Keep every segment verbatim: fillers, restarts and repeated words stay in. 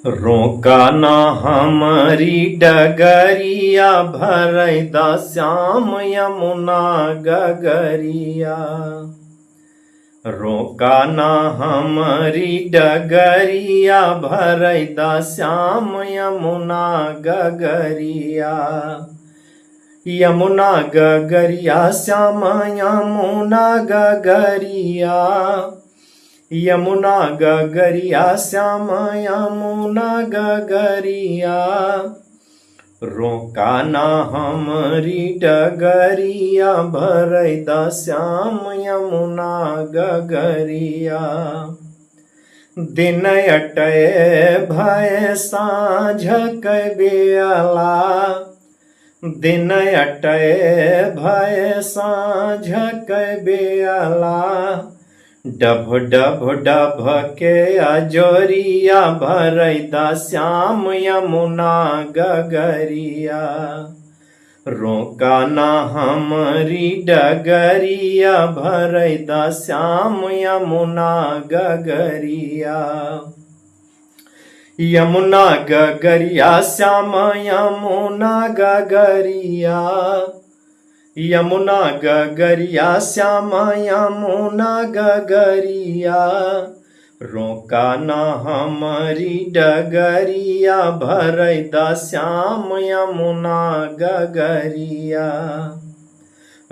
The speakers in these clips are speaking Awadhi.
रोका ना हमरी डगरिया, भरई दा श्याम यमुना गगरिया। रोका ना हमरी डगरिया, भरई दा श्याम यमुना गगरिया। यमुना गगरिया श्याम यमुना गगरिया, यमुना गगरिया श्याम यमुना गगरिया। रोका ना हमरी डगरिया, भरई दा श्याम यमुना गगरिया। दिन अटय भय साँझ कै बेला, दिन अटय भय साँझ कै बेला। डभ डभ डभ के अजोरिया, भरई दा श्याम यमुना गगरिया। रोका ना हमरी डगरिया, भरई दा श्याम यमुना गगरिया। यमुना गगरिया श्याम यमुना गगरिया। यमुना गगरिया श्याम यमुना गगरिया। रोका ना हमरी डगरिया, भरई दा श्याम यमुना गगरिया।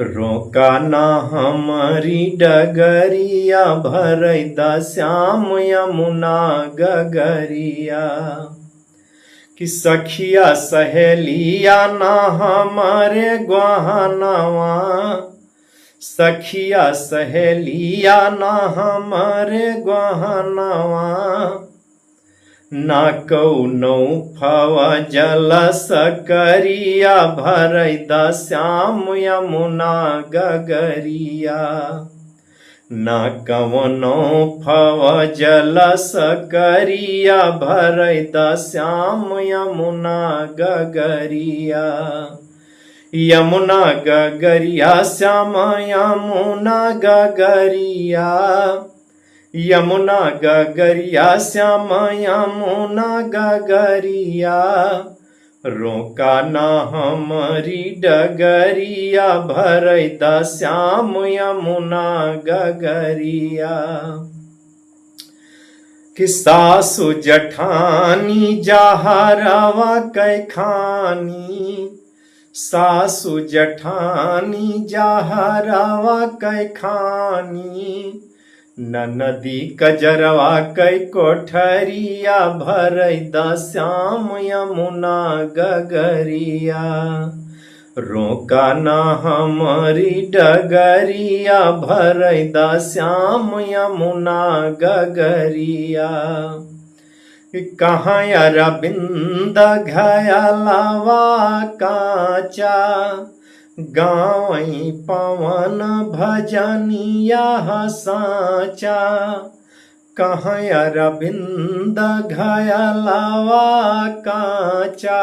रोका ना हमरी डगरिया, भरई दा श्याम यमुना गगरिया। कि सखिया सहेलिया ना हमरे ग्वाहनवा, सखिया सहेलिया ना हमरे ग्वाहनवा। ना कउनो फवा जल सकरिया, भरई दा श्याम यमुना गगरिया। ना कवनो फवा जल सकरिया, भरई दा श्याम यमुना गगरिया। यमुना गगरिया श्याम यमुना गगरिया। यमुना गगरिया श्याम यमुना गगरिया। रोका ना हमरी डगरिया, भरई दा श्याम यमुना गगरिया। कि सासु जठानी जहरवा कै खानी, सासु जठानी जहरवा कै खानी, ननदी कजरवा कै कोठरिया, भरई दा श्याम यमुना गगरिया। रोका ना हमरी डगरिया, भरई दा श्याम यमुना गगरिया। कहाँ अरविंद घयलवा काँचा, गावई पवन भजनिया साँचा। कहाँ अरविंद घयलवा काँचा,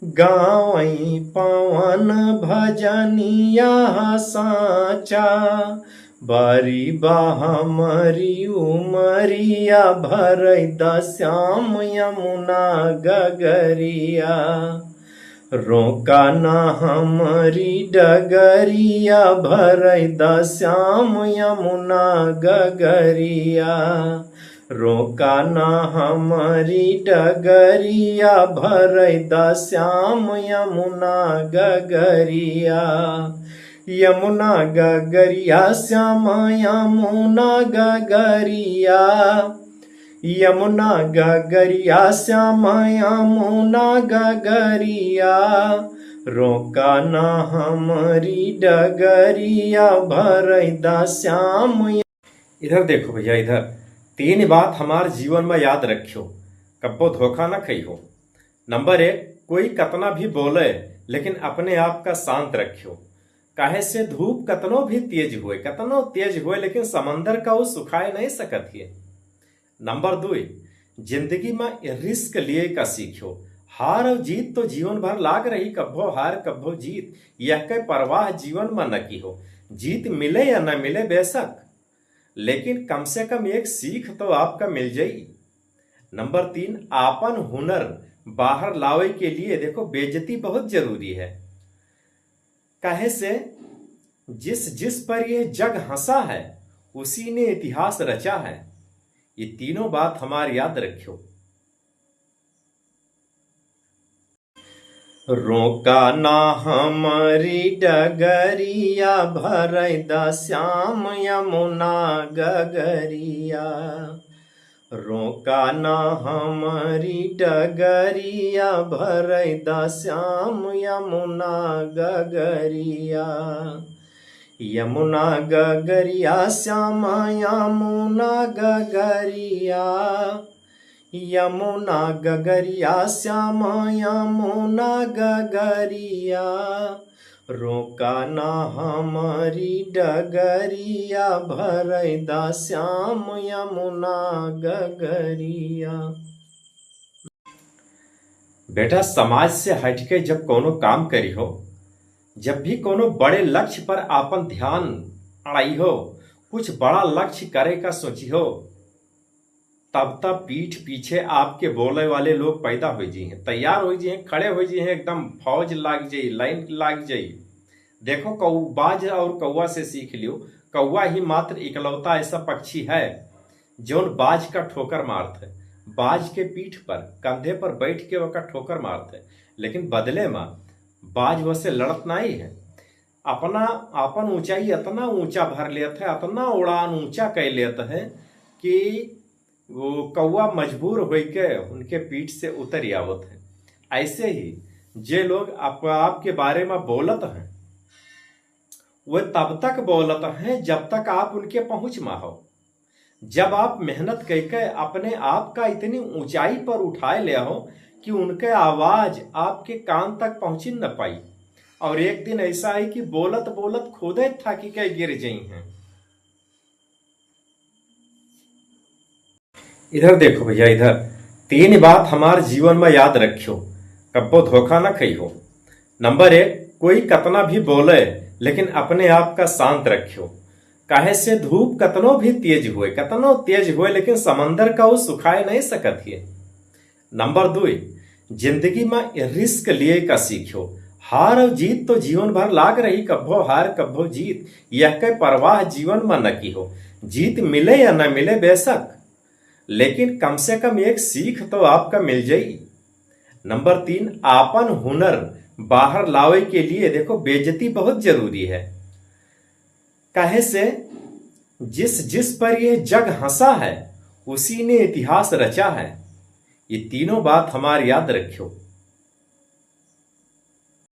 गावई पवन भजनिया साँचा। बारी बा हमरी उमरिया, भरई दा श्याम यमुना गगरिया। रोका ना हमरी डगरिया, भरई दा श्याम यमुना गगरिया। रोका ना हमरी डगरिया, भरई दा श्याम यमुना गगरिया। यमुना गगरिया श्याम यमुना गगरिया। यमुना गगरिया श्याम यमुना गगरिया। रोका ना हमरी डगरिया, भरई दा श्याम। इधर देखो भैया, इधर तीन बात हमार जीवन में याद रखियो, कब्बो धोखा ना खइहो। नंबर एक, कोई कतना भी बोले, लेकिन अपने आप का शांत रखियो। काहे से धूप कतनो भी तेज होए, कतनो तेज होए, लेकिन समंदर का वो सुखाए नहीं सकत है। नंबर दुई, जिंदगी में रिस्क लिए का सीखियो। हार और जीत तो जीवन भर लाग रही, कब्बो हार कब्बो जीत, यह के परवाह जीवन में न कीहो। जीत मिले या न मिले बेशक, लेकिन कम से कम एक सीख तो आपका मिल जाई। नंबर तीन, आपन हुनर बाहर लावे के लिए देखो, बेइज्जती बहुत जरूरी है। काहे से जिस जिस पर ये जग हंसा है, उसी ने इतिहास रचा है। ये तीनों बात हमार याद रखियो। रोका ना हमरी डगरिया, भरैदा श्याम यमुना गगरिया। रोका ना हमरी डगरिया, भरैदा श्याम यमुना गगरिया। यमुना गगरिया श्याम यमुना गगरिया। यमुना गगरिया श्याम यमुना गगरिया। रोका ना हमरी डगरिया, भरैदा श्याम यमुना गगरिया। बेटा, समाज से हट के जब कोनो काम करी हो, जब भी कोनो बड़े लक्ष्य पर आपन ध्यान अड़ाई हो, कुछ बड़ा लक्ष्य करे का सोची हो, तब तब पीठ पीछे आपके बोले वाले लोग पैदा होइ जी हैं, तैयार होइ जी हैं, खड़े होइ जी हैं, एकदम फौज लाग जाई, लाइन लाग जाई। देखो, कौ-, बाज और कौवा से सीख लियो। कौवा ही मात्र इकलौता ऐसा पक्षी है जौन बाज का ठोकर मारत है। बाज के पीठ पर, कंधे पर बैठ के ओका ठोकर मारत है, लेकिन बदले में बाज वसे लड़त नाई है। अपना, अपन ऊंचाई इतना ऊंचा भर लेत है, इतना उड़ान ऊंचा कै लेत है कि वो कौवा मजबूर होइके उनके पीठ से उतर आवत है। ऐसे ही जे लोग आप, आपके बारे में बोलत हैं, वो तब तक बोलत हैं जब तक आप उनके पहुंच में हो। जब आप मेहनत करके अपने आप का इतनी ऊंचाई पर उठाए ले हो कि उनके आवाज आपके कान तक पहुंची न पाई, और एक दिन ऐसा है कि बोलत बोलत खुदे थकी के गिर जाई हैं। इधर देखो भैया, इधर तीन बात हमार जीवन में याद रखियो, कब्बो धोखा ना खइहो। नंबर एक, कोई कतना भी बोले, लेकिन अपने आप का शांत रखियो। काहे से धूप कतनो भी तेज होए, कतनो तेज होए, लेकिन समंदर का वो सुखाए नहीं सकत है। नंबर दुई, जिंदगी में रिस्क लिए का सीखियो। हार और जीत तो जीवन भर लाग रही, कब्बो हार कब्बो जीत, यह के परवाह जीवन में न किहो। जीत मिले या न मिले बेशक, लेकिन कम से कम एक सीख तो आपका मिल जाई। नंबर तीन, आपन हुनर बाहर लावे के लिए देखो, बेइज्जती बहुत जरूरी है। काहे से जिस जिस पर ये जग हंसा है, उसी ने इतिहास रचा है। ये तीनों बात हमार याद रखियो।